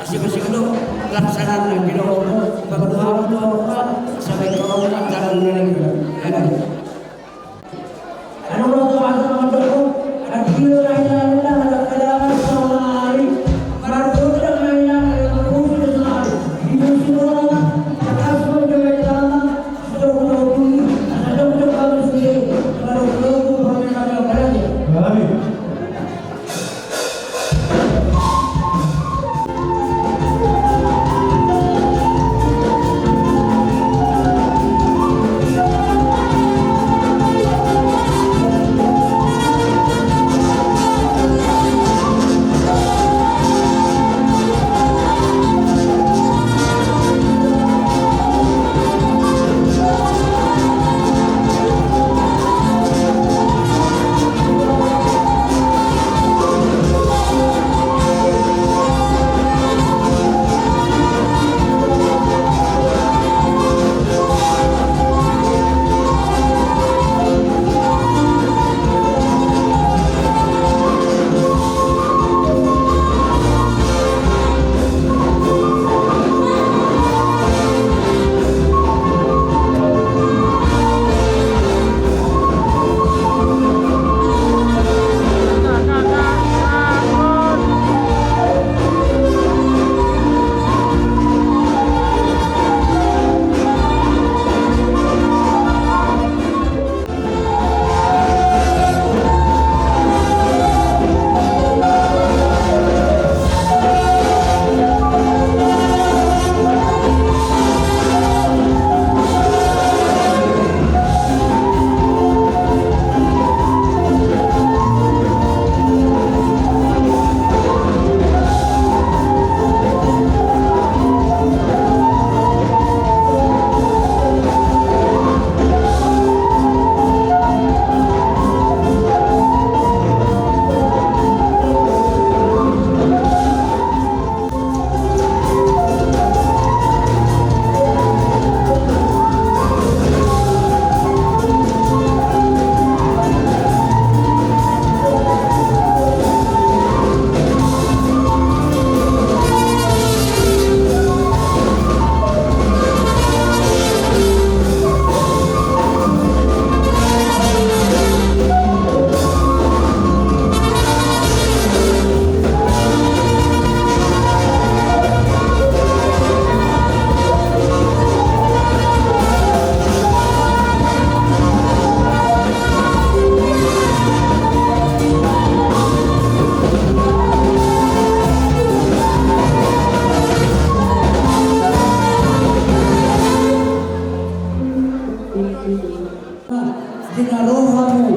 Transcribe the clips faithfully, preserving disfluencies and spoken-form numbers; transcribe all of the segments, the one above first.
Siapa sih itu laksanaan yang tidak ngomong, bapak Tuhan itu apa? Sampai ke orang tak ada yang. Anu, Di na ro hamu,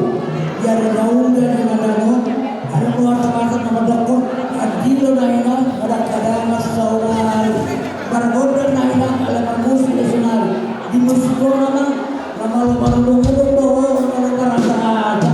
di ari na uli, di ari na dano, adong do hata-hata na mandokkon, andilo na ina, kadang-kadang saonari. Margondang na ina, ala marmusik na sonari. Di musikon ma, na malo marudung-udung do, na malo marasa-asa.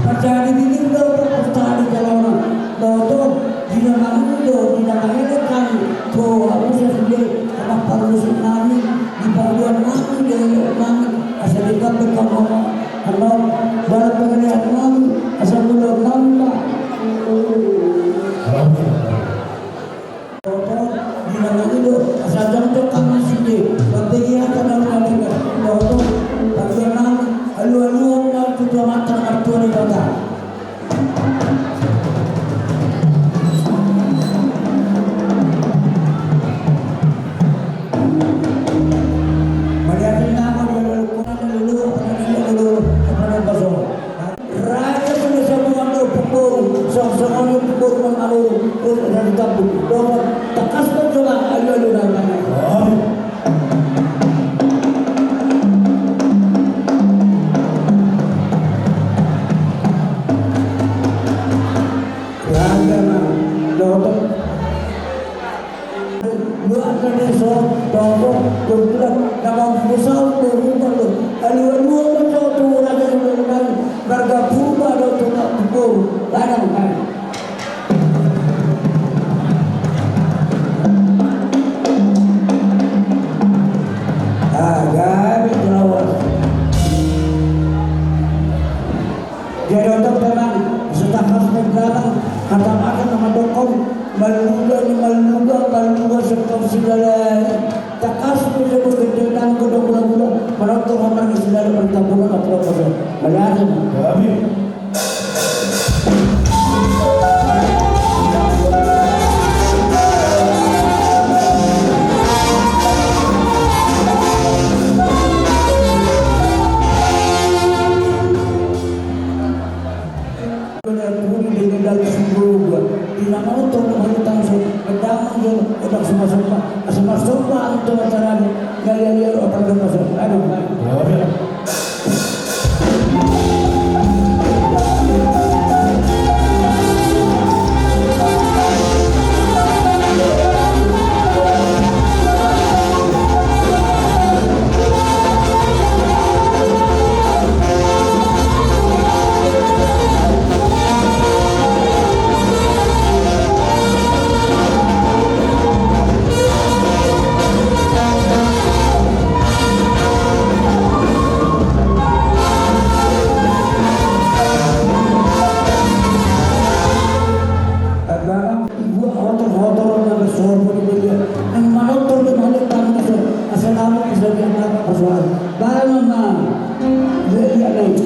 Parjala di bibir do, parjala di jaloon. Dohot, di na mangido, di na mangido hami, tu hamu sude, anak parmusik nami, di pangidoan nami, di pangidoan nami, asa di kampung kampung. Annon, dalam pengenalan nami, asa mula nami, Pak. Di na mangido, asa jangkau kami sude, bagi yang kenal kami, dohot, pangidoan nami, alu-aluhon ma tu Amanta Martua Debata. Raja sude sabuan do pungkur, songon-songon i pungkur mangalu, terus dari kampung. Dohot, tangkas do coba, ayo, ayo, ayo. Raja ma, dohot. Luat na dison, dohot, kebetulan, nama Purba Saung, Purba do. Alu-alu, dohot, tu raja, marga Purba do, tu Purba. Ladang, ladang. Agak lawas. Jadi, untuk memang, setelah khas memang, kata-kata nama dokon, maluga, maluga, maluga. Sumba-sumba, sumba-sumba, antum acara ni, gali-gali, apa tu masuk? Aduh, aduh. Ibu otor-otor na bersoal di media. Nang manortor di mana tamu so. Assalamualaikum, selamat malam, persoalan. Bang, Mama. Iya, iya, baik.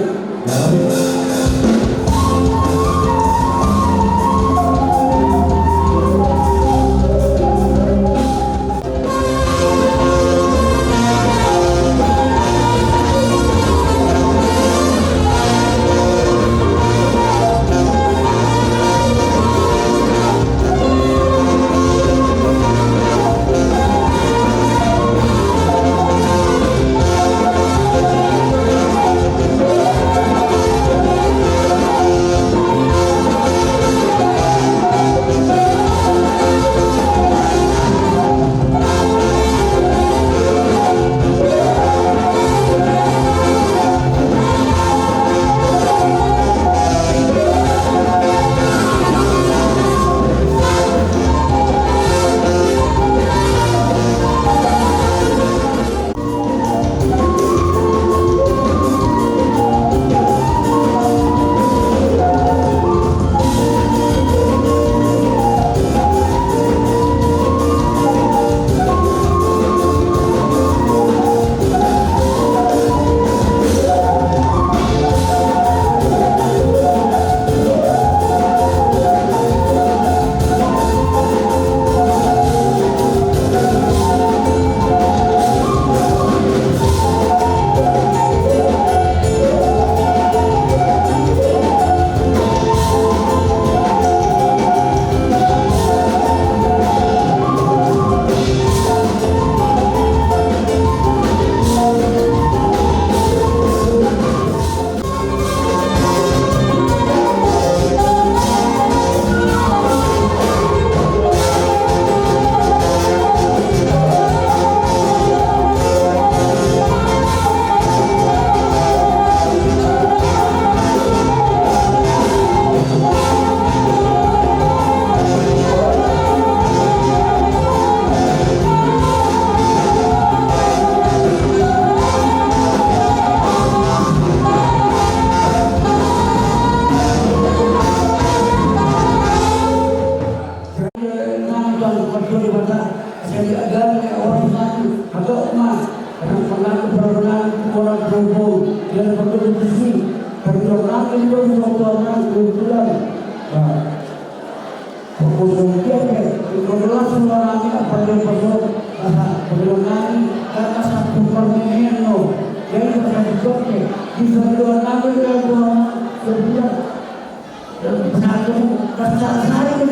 Pokokna dia pe, iko gelas suara ni apa dia pasok, asa penggelangan, karena satu permainan no, jadi pasal dipakai, di satu anak dia dua sebulan. Satu, satu, satu, satu.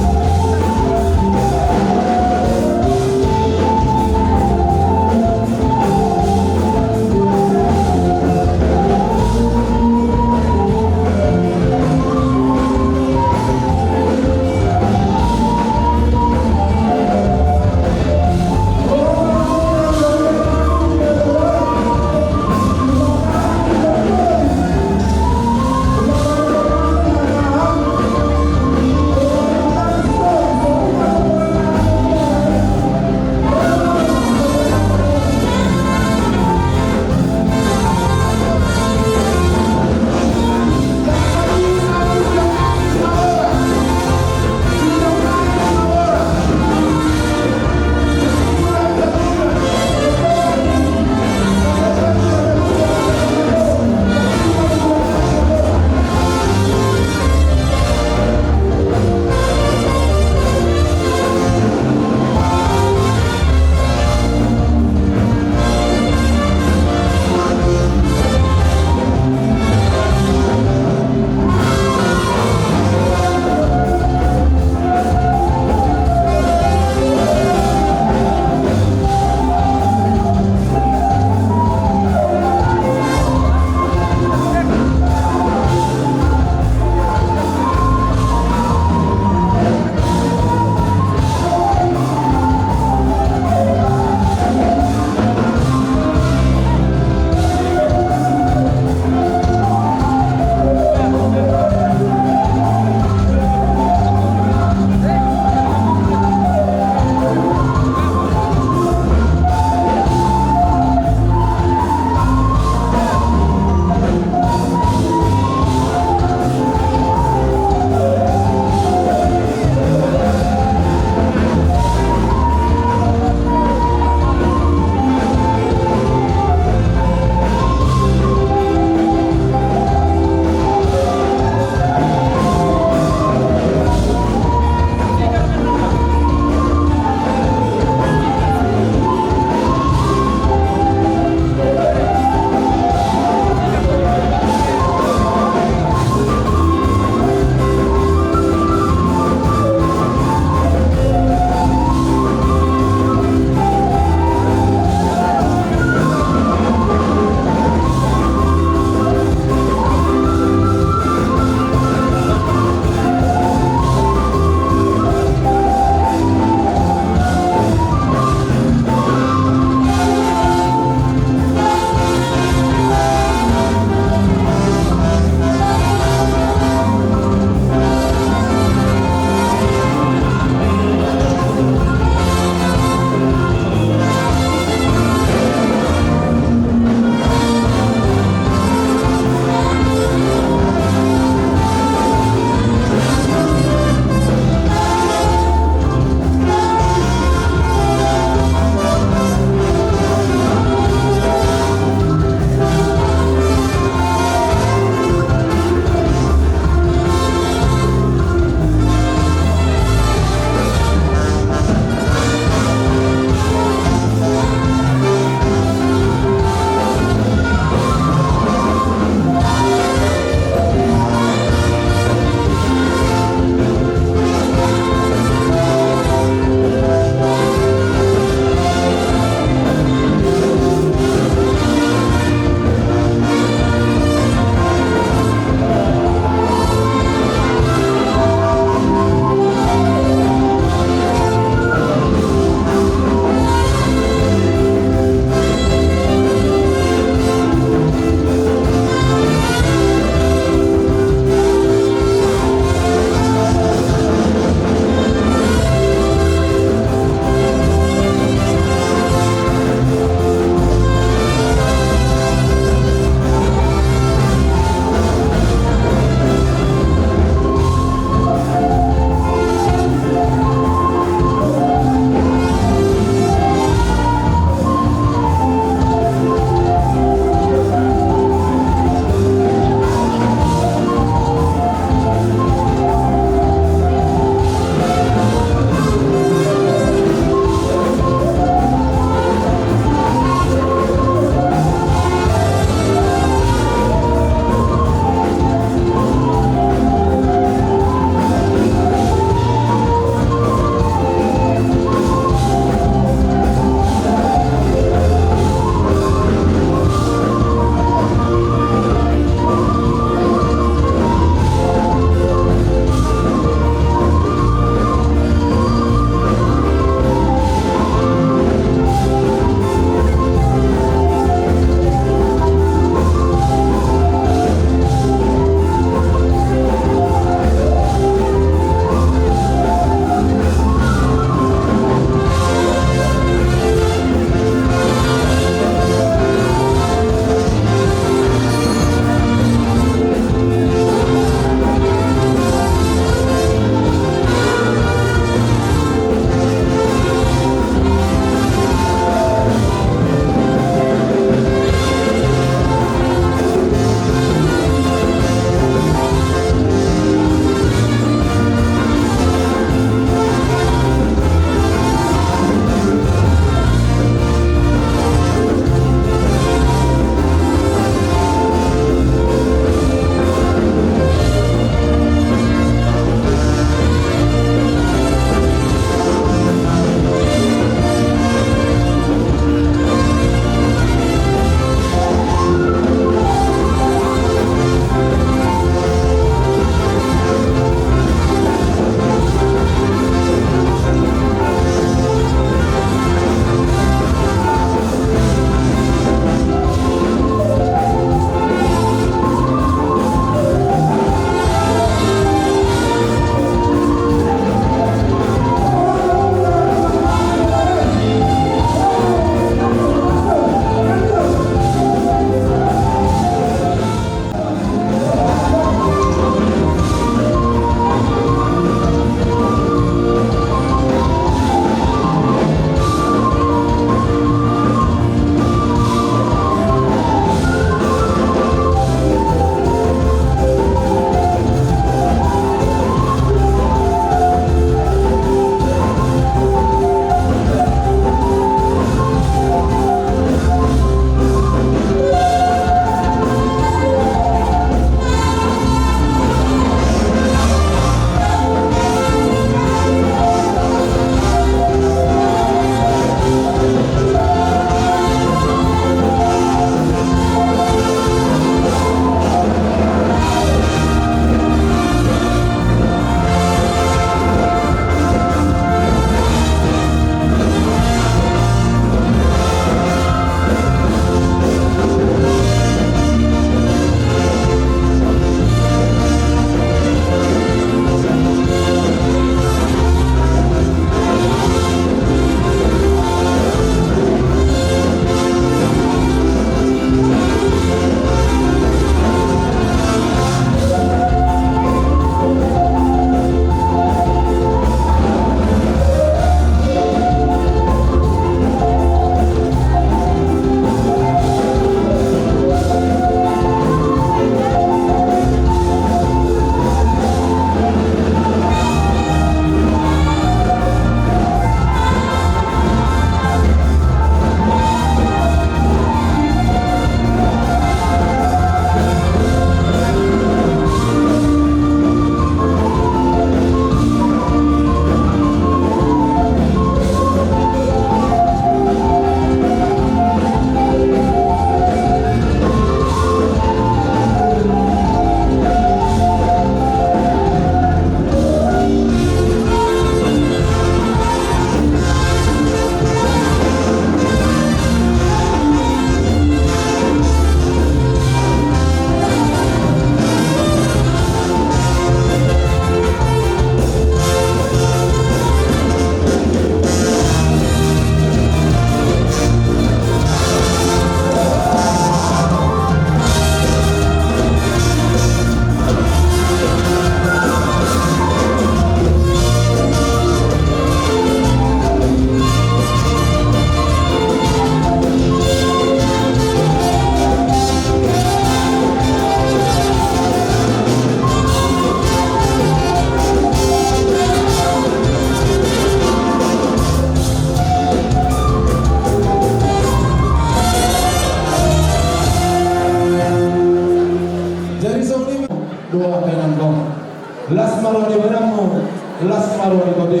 Las ma roha ni tondi.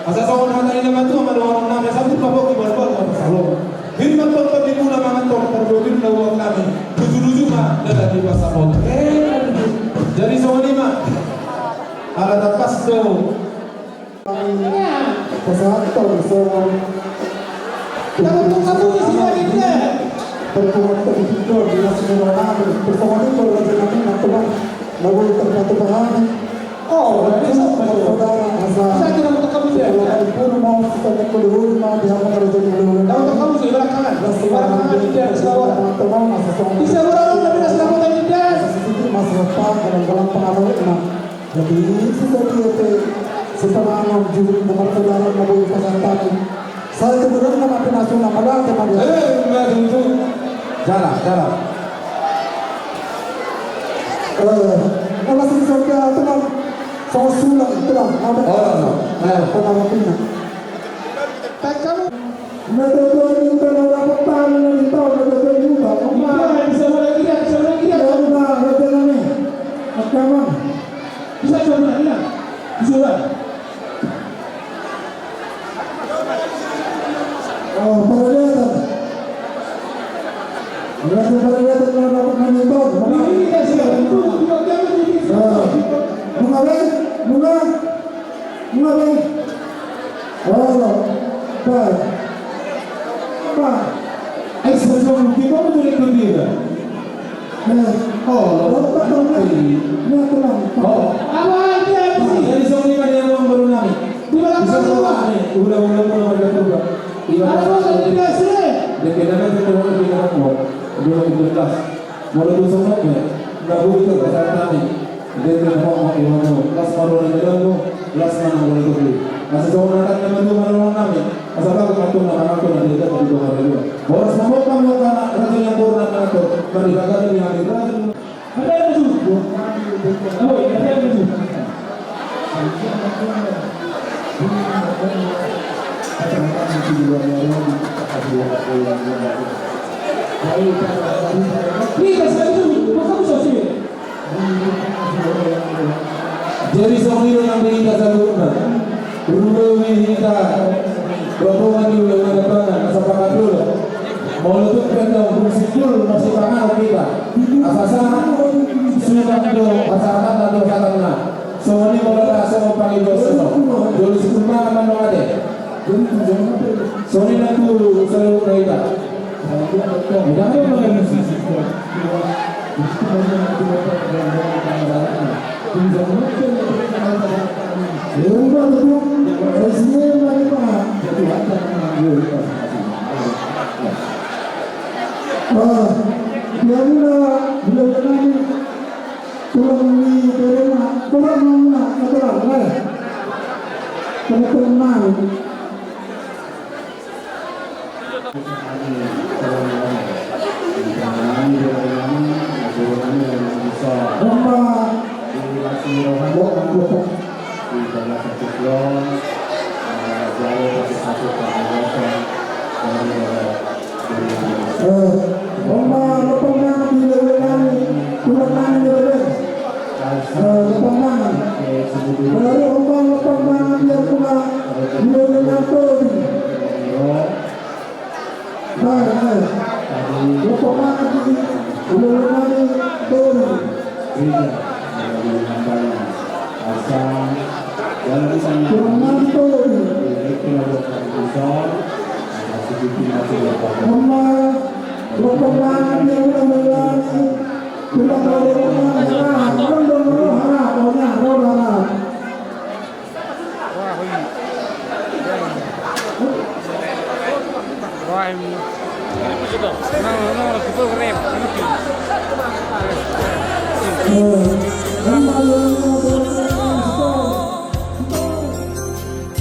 Asa songon hata ni na matua ma dohonon nami, sampulu ma pongki, balu-balu ma pansalongan. Hiri ma tongtong ni muna mangan tong parbodin na uang nami. Tuju-tuju ma dalan ni pasamotan. Eh, jadi songon i ma. Ala tapas do. Pasahat tong songon. Kamu tuh kamu di sini lagi dia. Pertemuan terhijau di nasi nurani. Pertemuan itu baru aja kami nak teman. Lalu terpatu pahami. Oh, berarti sama tuh. Saya kira untuk kamu dia. Kalau pun mau kita nak keluar, mau di halaman kerja dulu. Tahu tak kamu sih, ibarat kangen. Ibarat kangen di daerah Selawan. Teman-teman, masa sama. Bisa berapa, tapi nasi kamu tadi dia. Masa depan, dalam pengaruh, nah. Jadi, itu tadi ya, teh. Sepanjang juru nomor saudara, mau pasangan. Sai teguran nama pinasu nama dah teman dia. Eh, enggak tentu. Jalan, jalan. Eh, nama sini sampai teman. Sama sulang, teman. Apa? Oh, no. Ayo. Teman punya. Mereka tuh ini udah mau dapat tangan dari tahun, mereka tuh ini udah. Iya, bisa mulai, iya, bisa mulai, iya. Ya udah, udah jalan nih. Oke, Bang. Bisa coba, iya. Bisa, Bang. Oh, paraliatan. Paraliatan, paraliatan, paraliatan, paraliatan. Ini kita siap. Itu, itu, itu, itu. Ah. Bunga, be? Bunga? Bunga, be? Oh, baik. Pak. Eh, sebelum kita mau jadi ketiga. Oh, jadi songon i ma di hamu amang boru nami. Di bagasan ni ula-ula muna marga Purba. Di bagasan ni ula-ula muna marga Purba. Molo tung songon i, na boi do pasahat nami. Dengke na hohom di hamu, las ma roha ni dalanmu, las ma nang roha ni tondi. Asa songon hata ni na matua ma dohonon nami, asa bagot ma tong na pangaton na di atas di tonga ni dua. Horas ma hamu angka raja ni amang boru nami, marhite hata ni hami raja ni. Jadi songon i do nang di hita saluhutna. Rube hita rombongan ni ula-ula Nababan, asa pangaton. Molo tung pe antong dung simpul masipanganon hita. Asa sanga suman do hasahatan na do hatana. Songon i molo da songon pangidoan songon. Jolo simpul mangan ma nang ate. Songon i nang tu saluhutna hita. Tulang ni Berena, tulang ni Berena, tulang, eh. Tulang, tulang. Eh, on ma lopang mangan di ula-ula nami, tulang nami di bere. Eh, lopang mangan. Baru on ma lopang mangan di ula-ula nami Tobi. Baik, baik. Lopang mangan di ula-ula nami Tobi. Iya, ada di Mandala. Asa, dalam sana. Kurang mampu. Iya, itu lah buat kami besar. Ada sedikit masih ada. Mama, lopang mangan di ula-ula nami. Kita kalau lopang mangan, harap, harap, harap, harap.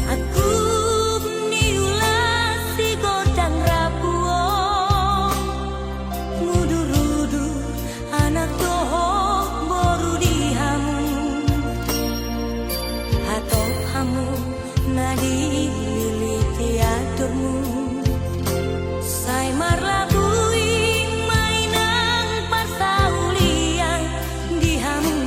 Agung ni ula si godang rapu on. Mudur-udur anak dohot boru di hamu. Hatop hamu na dililiti aturmu. Sai marlabui ma i nang parsaulian di hamu.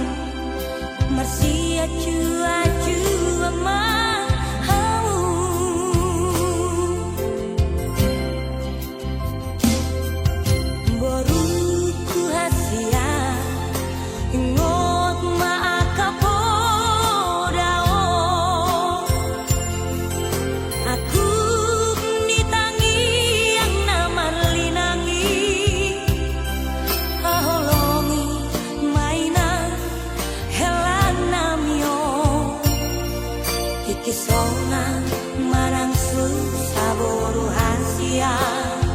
Tingki sonang manang susa boru hasian,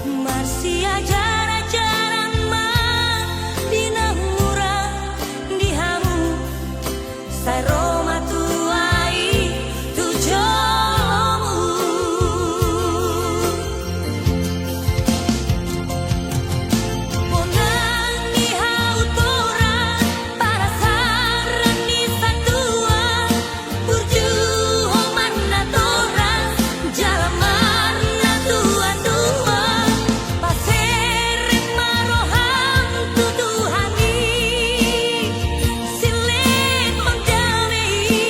marsiajarajaran ma di na mura di hamu, sai ro ma tua i tu jolomu. Bonang ni hau torang, parasaran ni satua, burju ho marnatorang, jala marnatuatua, paserep ma roham tu Tuhan i, silehon dame i.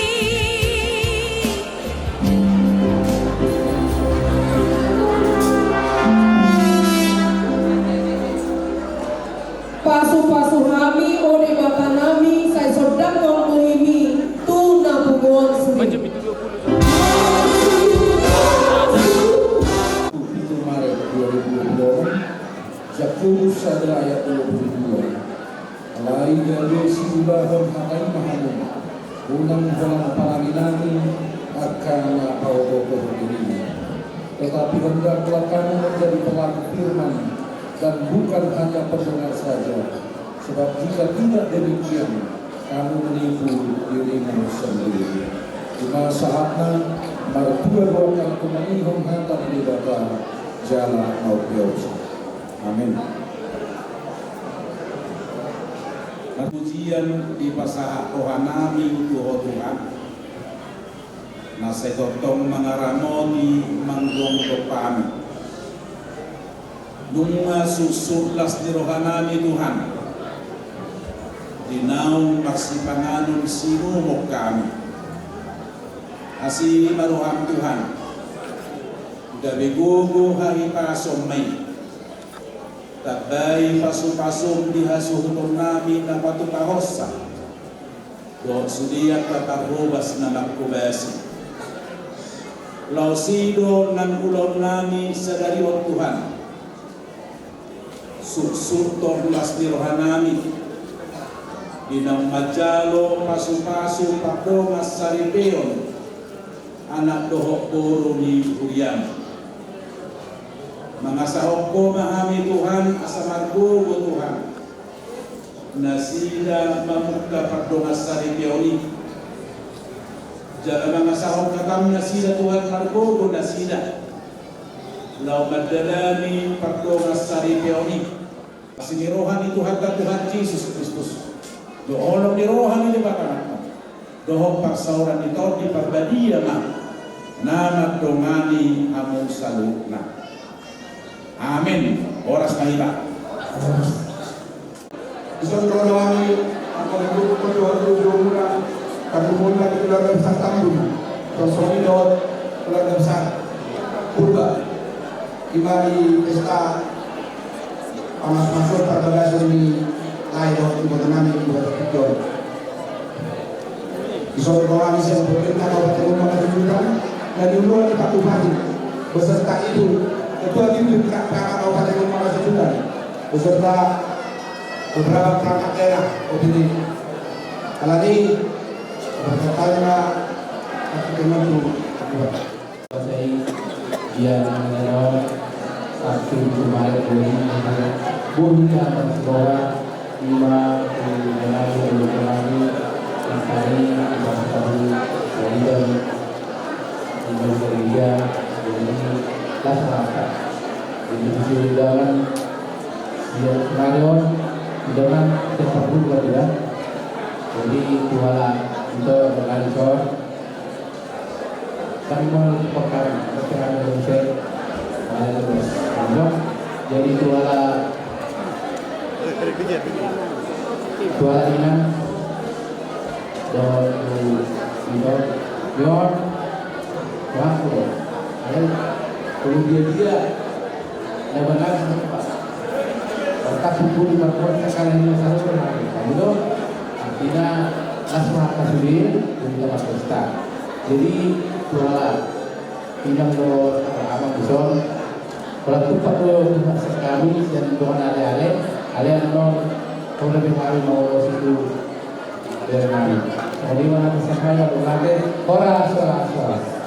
Pasupasu hami, o Debata nami, sai sondanghon bohimi tu na punguan sude. Pitu Maret dua ribu dua puluh enam, Jakobus sada ayat dua puluh dua. Alai gabe siulahon hata i ma hamu, unang holan parange nami angka na paotohon dirini. Tetapi hendaklah kamu menjadi pelaku firman dan bukan hanya pendengar saja, sebab jika tidak demikian, kamu menipu dirimu sendiri. Ima sahatna, martua do angka na tumangihon hata ni Debata jala mauliate. Amin. Pujian dipasahat rohanami tu Ho Tuhan, na sai tongtong mangaramoti manggomgom hami. Nunga suksuk las ni rohanami Tuhan, di naung marsipanganon sinumok hami. Asi ma roham Tuhan, gabe gogo hahipason ma i. Tambai pasupasum di hasuhutonnami na patupahonsa dohot sude angka parhobas na manghobasi. Laos i do nang ulaonnami sadari on Tuhan. Suksuk tong las ni rohanami di naung manjalo pasupasu pardongan saripeon anak dohot boru ni huriam. Mangasahon Ho ma hami Tuhan asa margogo Tuhan nasida mamungka pardongan saripeon i. Jala mangasahon hatam nasida Tuhan margogo nasida laho mandalani pardongan saripeon i. Asi ni roha ni Tuhanta Tuhan Jesus Kristus, dohot holong ni roha ni Debata Amanta, dohot parsaoran ni Tondi Parbadia ma na mandongani hamu saluhutna. Amin. Horas ma hita. Dison ro do hami, angka na tumpu dohot tu jomuna, tarlumobi di keluarga besar Tambun, songon i dohot keluarga besar Purba. Ima di pesta pamasumasuon parbagason ni lae dohot ibotonami di Batak Pijon. Dison ro hami sian pemerintah Kabupaten Lumajang Situ Bondo, na di uluan ni Pak Bupati beserta Ibu Ketua Tim P K K Kabupaten Lumajang Situ Bondo beserta beberapa perangkat daerah O P D. Alani berkatana aku teman tu. Pasai dia mengenal satu kemarin dari burung dan sekolah lima dari lagi dari lagi yang tadi bahasa tadi dari dari dari gereja dari kelas rata. Jadi di dalam dia kemarin di dalam tempat dulu kan ya. Jadi kuala itu berlangsung. Kan mau pakai, pakai anu, saya, saya terus. Jadi kuala, kuala Inang, dohot tu, Yon, Bangko, ayo, kemudian dia, na benar, Pak. Maka syukur di Bangko, sekarang ini masalah, kami dong, artinya, las ma hata sude, jadi dapat pesta. Jadi, kuala, Inang dohot amang dison. Pola tupat do sekami sian dongan aleale, ale annon, pola be hami maulos itu. Aleale nami. Jadi mana bisa main lagu lagi? Horas, horas, horas.